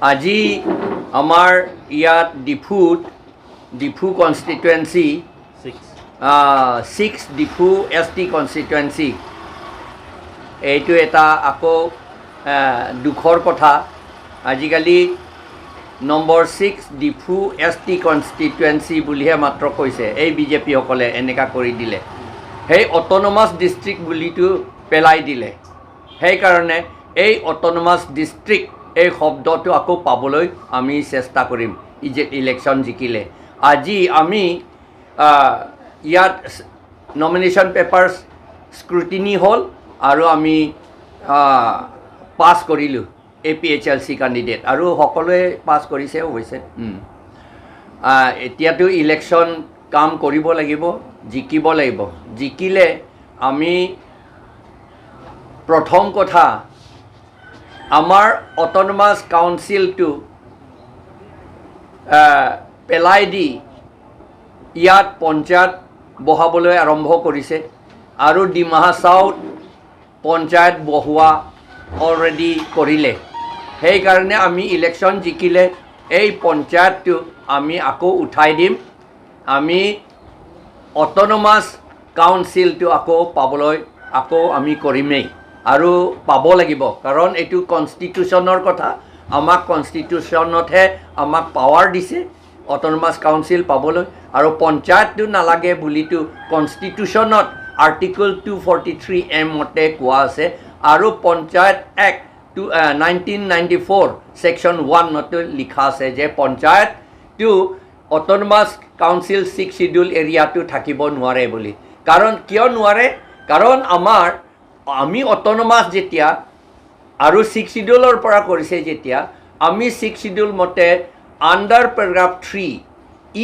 আজি আমাৰ ইয়াত ডিফুত, Diphu constituency 6, Diphu ST constituency, এইটো এটা আকৌ দুখৰ কথা। আজিকালি নম্বৰ 6 ডিফু এছটি কনষ্টিটুৱেঞ্চি বুলিহে মাত্ৰ কৈছে। এই বিজেপিসকলে এনেকুৱা কৰি দিলে, সেই অট'নমাছ ডিষ্ট্ৰিক্ট বুলিটো পেলাই দিলে। সেইকাৰণে এই অট'নমাছ ডিষ্ট্ৰিক্ট এই শব্দটো আকৌ পাবলৈ আমি চেষ্টা কৰিম ইলেকশ্যন জিকিলে। আজি আমি ইয়াত নমিনেশ্যন পেপাৰ্ছ স্ক্ৰুটিনি হ'ল আৰু আমি পাছ কৰিলোঁ এপিএইচএলচি কেণ্ডিডেট আৰু সকলোৱে পাছ কৰিছে অৱশ্যে। এতিয়াতো ইলেকশ্যন কাম কৰিব লাগিব, জিকিব লাগিব। জিকিলে আমি প্ৰথম কথা আমাৰ অট'নমাছ কাউন্সিলটো পেলাই দি ইয়াত পঞ্চায়ত বহাবলৈ আৰম্ভ কৰিছে আৰু ডিমা হাছাওত পঞ্চায়ত বহোৱা অলৰেডি কৰিলে। সেইকাৰণে আমি ইলেকশ্যন জিকিলে এই পঞ্চায়তটো আমি আকৌ উঠাই দিম। আমি অট'নমাছ কাউন্সিলটো আকৌ পাবলৈ আকৌ আমি কৰিমেই আৰু পাব লাগিব, কাৰণ এইটো কনষ্টিটিউশ্যনৰ কথা। আমাক কনষ্টিটিউশ্যনতহে আমাক পাৱাৰ দিছে অট'নমাছ কাউন্সিল পাবলৈ আৰু পঞ্চায়তটো নালাগে বুলিতো কনষ্টিটিউশ্যনত আৰ্টিকল 243 এম মতে কোৱা আছে আৰু পঞ্চায়ত এক্ট 1994 ছেকশ্যন 1তো লিখা আছে যে পঞ্চায়তটো অট'নমাছ কাউন্সিল ছিক্স চিডিউল এৰিয়াটো থাকিব নোৱাৰে বুলি। কাৰণ কিয় নোৱাৰে? কাৰণ আমি অট'নমাছ যেতিয়া আৰু ছিক্স চিডিউলৰ পৰা কৰিছে, যেতিয়া আমি ছিক্স চিডিউল মতে under paragraph 3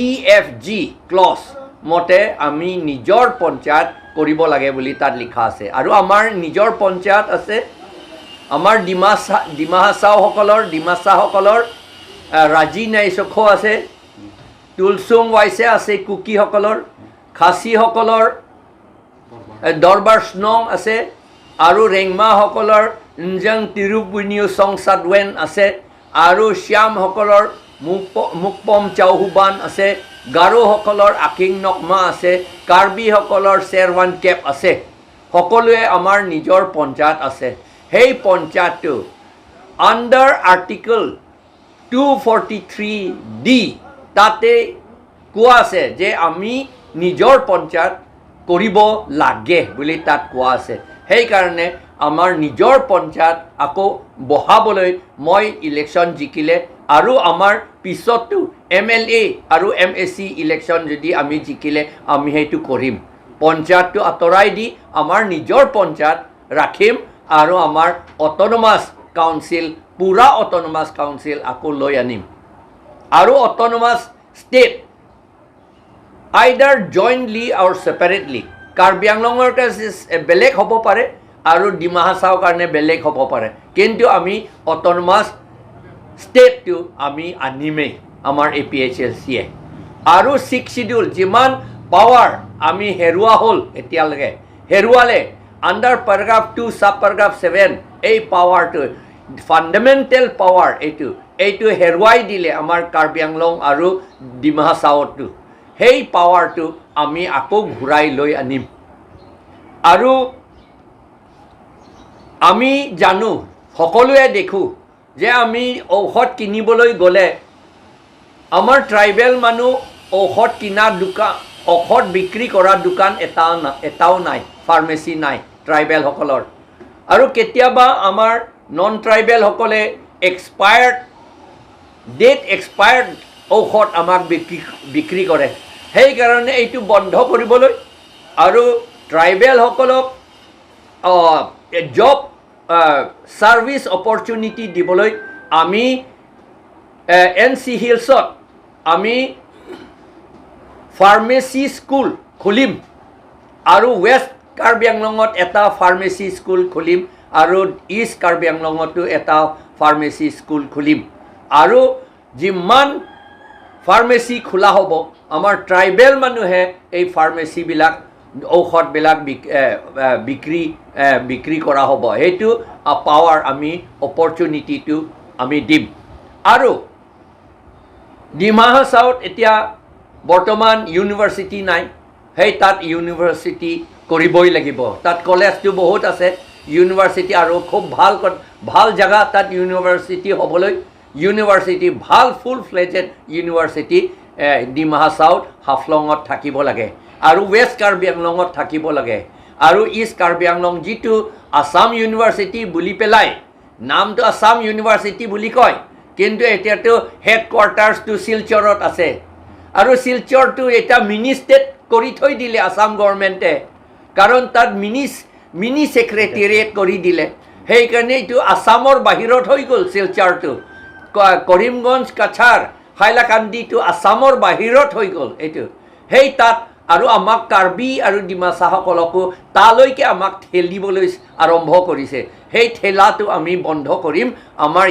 EFG clause মতে আমি নিজৰ পঞ্চায়ত কৰিব লাগে বুলি তাত লিখা আছে। আৰু আমাৰ নিজৰ পঞ্চায়ত আছে। আমাৰ ডিমা হাছাওসকলৰ, ডিমাচাসকলৰ ৰাজি নাইচখ আছে, তুলচুং ৱাইছে আছে, কুকিসকলৰ, খাচীসকলৰ দৰবাৰ স্নং আছে আৰু ৰেংমাসকলৰ নজং তিৰুপুনিউ চংচাদৱেন আছে আৰু শ্যামসকলৰ মুকপম চাউহুবান আছে, গাৰোসকলৰ আকিং নকমা আছে, কাৰ্বিসকলৰ চেৰৱান কেপ আছে। সকলোৱে আমাৰ নিজৰ পঞ্চায়ত আছে। সেই পঞ্চায়তটো under article 243 D তাতে কোৱা আছে যে আমি নিজৰ পঞ্চায়ত কৰিব লাগে বুলি তাত কোৱা আছে। সেইকাৰণে আমাৰ নিজৰ পঞ্চায়ত আকৌ বহাবলৈ মই ইলেকশ্যন জিকিলে আৰু আমাৰ পিছতো এমএলএ আৰু এমএচি ইলেকশ্যন যদি আমি জিকিলে আমি সেইটো কৰিম। পঞ্চায়তটো আঁতৰাই দি আমাৰ নিজৰ পঞ্চায়ত ৰাখিম আৰু আমাৰ অট'নমাছ কাউন্সিল, পূৰা অট'নমাছ কাউন্সিল আকৌ লৈ আনিম আৰু autonomous state either jointly or separately। Karbi আংলঙৰ কাৰণে বেলেগ হ'ব পাৰে আৰু ডিমা হাছাওৰ কাৰণে বেলেগ হ'ব পাৰে, কিন্তু আমি অট'নমাছ ষ্টেটটো আমি আনিমেই আমাৰ এপিএইচএলচিয়ে। আৰু ছিক্স চিডিউল যিমান পাৱাৰ আমি হেৰুৱা হ'ল, এতিয়ালৈকে হেৰুৱালে under paragraph 2 sub paragraph 7, এই পাৱাৰটো, ফাণ্ডামেণ্টেল পাৱাৰ, এইটো হেৰুৱাই দিলে আমাৰ কাৰ্বি আংলং আৰু ডিমা হাছাওতো। সেই পাৱাৰটো আমি আকৌ ঘূৰাই লৈ আনিম। আৰু আমি জানো, সকলোৱে দেখোঁ যে আমি ঔষধ কিনিবলৈ গ'লে আমাৰ ট্ৰাইবেল মানুহ ঔষধ কিনা দোকান, ঔষধ বিক্ৰী কৰা দোকান এটাও নাই, ফাৰ্মাচী নাই ট্ৰাইবেলসকলৰ। আৰু কেতিয়াবা আমাৰ নন ট্ৰাইবেলসকলে এক্সপায়াৰ্ড ডেট, এক্সপায়াৰ্ড ঔষধ আমাক বিক্ৰী কৰে। সেইকাৰণে এইটো বন্ধ কৰিবলৈ আৰু ট্ৰাইবেলসকলক জব ছাৰ্ভিচ অপৰচুনিটি দিবলৈ আমি এন চি হিলছত আমি ফাৰ্মেচী স্কুল খুলিম আৰু ৱেষ্ট কাৰ্বি আংলঙত এটা ফাৰ্মেচী স্কুল খুলিম আৰু ইষ্ট কাৰ্বি আংলঙতো এটা ফাৰ্মেচী স্কুল খুলিম। আৰু যিমান ফাৰ্মেচী খোলা হ'ব, আমাৰ ট্ৰাইবেল মানুহে এই ফাৰ্মেচীবিলাক ঔষধবিলাক বিক্ৰী কৰা হ'ব। সেইটো পাৱাৰ আমি অপৰচুনিটিটো আমি দিম। আৰু ডিমা হাছাওত এতিয়া বৰ্তমান ইউনিভাৰ্চিটি নাই, সেই তাত ইউনিভাৰ্চিটি কৰিবই লাগিব। তাত কলেজটো বহুত আছে, ইউনিভাৰ্চিটি আৰু খুব ভাল ভাল জেগা তাত ইউনিভাৰ্চিটি হ'বলৈ, ইউনিভাৰ্চিটি ভাল ফুল ফ্লেজেড ইউনিভাৰ্চিটি ডিমা হাছাওত হাফলঙত থাকিব লাগে আৰু ৱেষ্ট কাৰ্বি আংলঙত থাকিব লাগে। আৰু ইষ্ট কাৰ্বি আংলং যিটো আছাম ইউনিভাৰ্চিটি বুলি পেলাই নামটো আছাম ইউনিভাৰ্চিটি বুলি কয়, কিন্তু এতিয়াতো হেডকোৱাৰ্টাৰ্ছটো শিলচৰত আছে আৰু শিলচৰটো এতিয়া মিনি ষ্টেট কৰি থৈ দিলে আছাম গভৰ্ণমেণ্টে, কাৰণ তাত মিনি মিনি ছেক্ৰেটেৰিয়েট কৰি দিলে। সেইকাৰণে এইটো আছামৰ বাহিৰত হৈ গ'ল শিলচৰটো। কৰিমগঞ্জ, কাছাৰ, হাইলাকান্দিটো আছামৰ বাহিৰত হৈ গ'ল এইটো। সেই তাত আৰু আমাক কাৰ্বি আৰু ডিমাচাসকলকো তালৈকে আমাক ঠেলিবলৈ আৰম্ভ কৰিছে। সেই ঠেলাটো আমি বন্ধ কৰিম। আমাৰ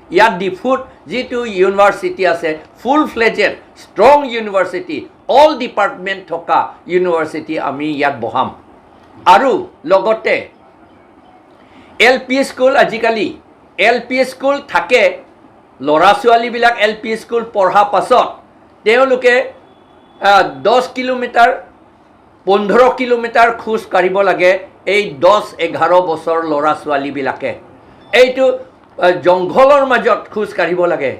ইয়াত ডিফুত যিটো ইউনিভাৰ্চিটি আছে, full fledged strong university, all department থকা ইউনিভাৰ্চিটি আমি ইয়াত বহাম। আৰু লগতে এল পি স্কুল, আজিকালি এল পি স্কুল থাকে, ল'ৰা ছোৱালীবিলাক এল পি স্কুল পঢ়া পাছত তেওঁলোকে 10 কিলোমিটাৰ, 15 কিলোমিটাৰ খোজ কাঢ়িব লাগে। এই 10-11 বছৰ ল'ৰা ছোৱালীবিলাকে এইটো জংঘলৰ মাজত খোজ কাঢ়িব লাগে।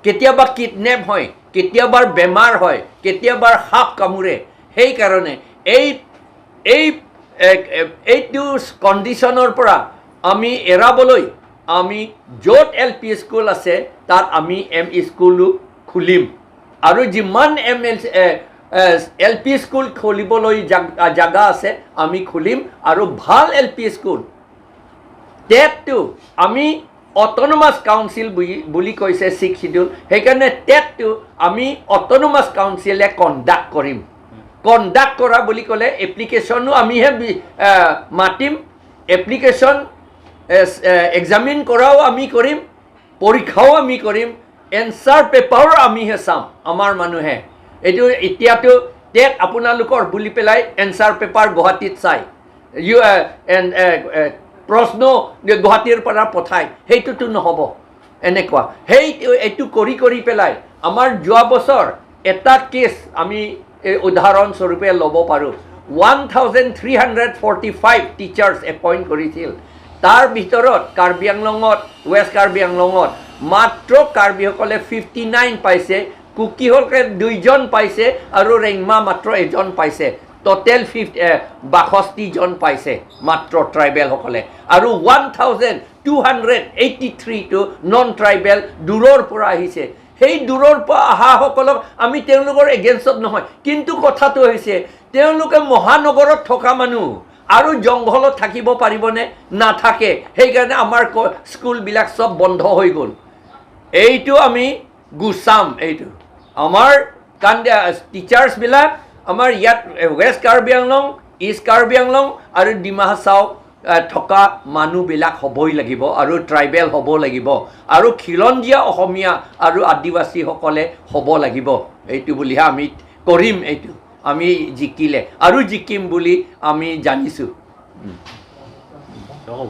কেতিয়াবা কিডনেপ হয়, কেতিয়াবা বেমাৰ হয়, কেতিয়াবা সাপ কামোৰে। সেইকাৰণে এই এই এইটো কণ্ডিশ্যনৰ পৰা আমি এৰাবলৈ আমি য'ত এল পি স্কুল আছে তাত আমি এম ই স্কুলো খুলিম। আৰু যিমান M L L P school খুলিবলৈ জাগা আছে আমি খুলিম আৰু ভাল এল পি স্কুল। টেটটো আমি অট'নমাছ কাউন্সিল বুলি বুলি কৈছে ছিক্স শিডিউল, সেইকাৰণে টেটটো আমি অট'নমাছ কাউন্সিলে কণ্ডাক্ট কৰিম। কণ্ডাক্ট কৰা বুলি ক'লে এপ্লিকেশ্যনো আমিহে মাতিম, এপ্লিকেশ্যন এক্সামিন কৰাও আমি কৰিম, পৰীক্ষাও আমি কৰিম, এনচাৰ পেপাৰো আমিহে চাম আমাৰ মানুহে। এইটো এতিয়াতো টেট আপোনালোকৰ বুলি পেলাই এনচাৰ পেপাৰ গুৱাহাটীত চাই ইউ প্ৰশ্ন গুৱাহাটীৰ পৰা পঠায়, সেইটোতো নহ'ব এনেকুৱা। সেই এইটো কৰি কৰি পেলাই আমাৰ যোৱা বছৰ এটা কেছ আমি এই উদাহৰণস্বৰূপে ল'ব পাৰোঁ। 1345 teachers appoint কৰিছিল, তাৰ ভিতৰত কাৰ্বি আংলঙত, ৱেষ্ট কাৰ্বি আংলঙত মাত্ৰ কাৰ্বিসকলে 59 পাইছে, কুকিসকলে দুইজন পাইছে আৰু ৰেংমা মাত্ৰ এজন পাইছে। ট'টেল 62জন পাইছে মাত্ৰ ট্ৰাইবেলসকলে আৰু 1283টো নন ট্ৰাইবেল দূৰৰ পৰা আহিছে। সেই দূৰৰ পৰা অহাসকলক আমি তেওঁলোকৰ এগেইনষ্টত নহয়, কিন্তু কথাটো হৈছে তেওঁলোকে মহানগৰত থকা মানুহ আৰু জংঘলত থাকিব পাৰিবনে? নাথাকে। সেইকাৰণে আমাৰ স্কুলবিলাক চব বন্ধ হৈ গ'ল। এইটো আমি গুচাম। এইটো আমাৰ কাৰণ টিচাৰ্ছবিলাক আমাৰ ইয়াত ৱেষ্ট কাৰ্বি আংলং, ইষ্ট কাৰ্বি আংলং আৰু ডিমা হাছাও থকা মানুহবিলাক হ'বই লাগিব আৰু ট্ৰাইবেল হ'ব লাগিব আৰু খিলঞ্জীয়া অসমীয়া আৰু আদিবাসীসকলে হ'ব লাগিব। এইটো বুলিহে আমি কৰিম। এইটো আমি জিকিলে আৰু জিকিম বুলি আমি জানিছোঁ। হ'ব।